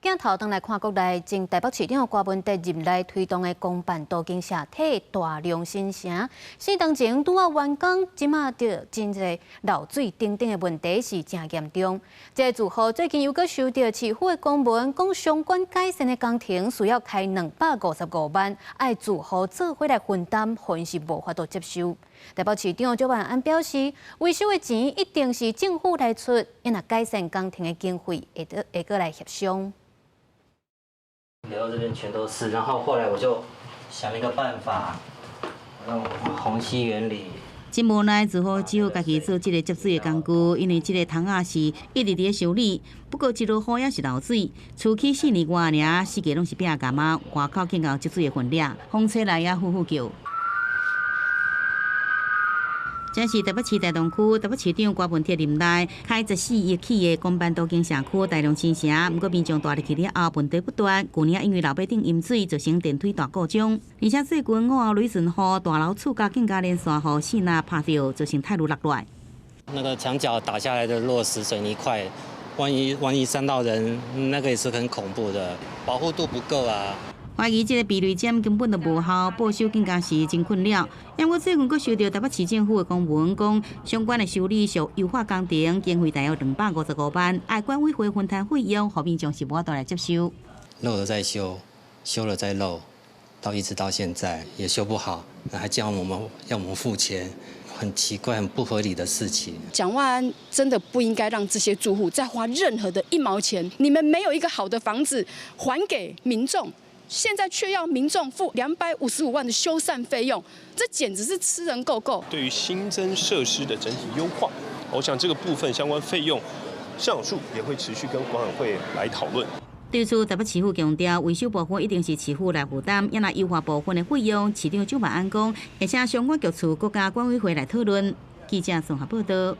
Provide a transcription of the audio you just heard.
鏡頭轉來看國內，前台北市長柯文哲任內推動的公辦都更社體大良新城，4年前拄仔完工，這馬著真濟漏水等等的問題是誠嚴重。這個住戶最近又閣收著市府的公文，講相關改善的工程需要開255萬，愛住戶做伙來分擔，予𪜶是無法度接受。台北市長蔣萬安表示，維修的錢一定是政府來出，若改善工程的經費會閣會閣來協商。流到這邊全都是，然後後來我就想了一個辦法，用虹吸原理。真無奈，只好只好家己做這个接水的工具，因為這个桶仔是一直佇咧修理，不過一落雨也是漏水。厝起4年外爾，四界攏是壁岩仔，外口更有積水的分裂，風吹來也呼呼叫。這是台北市大同區台北市長柯文哲任內開14億起的公辦都更社區大良新城，毋過民眾蹛入去了後，問題不斷。舊年因為樓尾頂淹水，造成電梯大故障，而且最近午後雷陣雨，大樓厝角更加連續予爍爁拍著，造成泰盧落來。那個牆角打下來的落石水泥塊，萬一傷到人，那個也是很恐怖的，保護度不夠啊。懷疑這个避雷針根本就無效，報修更加是真困擾。不過最近閣收著台北市政府的公文，講相關的修理屬優化工程，經費大約255萬，愛管委會分攤費用，予民眾是無法度來接受。漏了再修，修了再漏，到一直到現在也修不好，還叫我們要我們付錢，很奇怪、很不合理的事情。蔣萬安真的不應該讓這些住戶再花任何的一毛錢，你們沒有一個好的房子還給民眾。現在卻要民眾付255萬的修繕費用，這簡直是吃人夠夠。對於新增設施的整體優化，我想這個部分相關費用，上述也會持續跟管委會來討論。對此，台北市府強調，維修部分一定是市府來負擔，也若優化部分的費用，市長蔣萬安講，會請相關局處閣佮管委會來討論。記者綜合報道。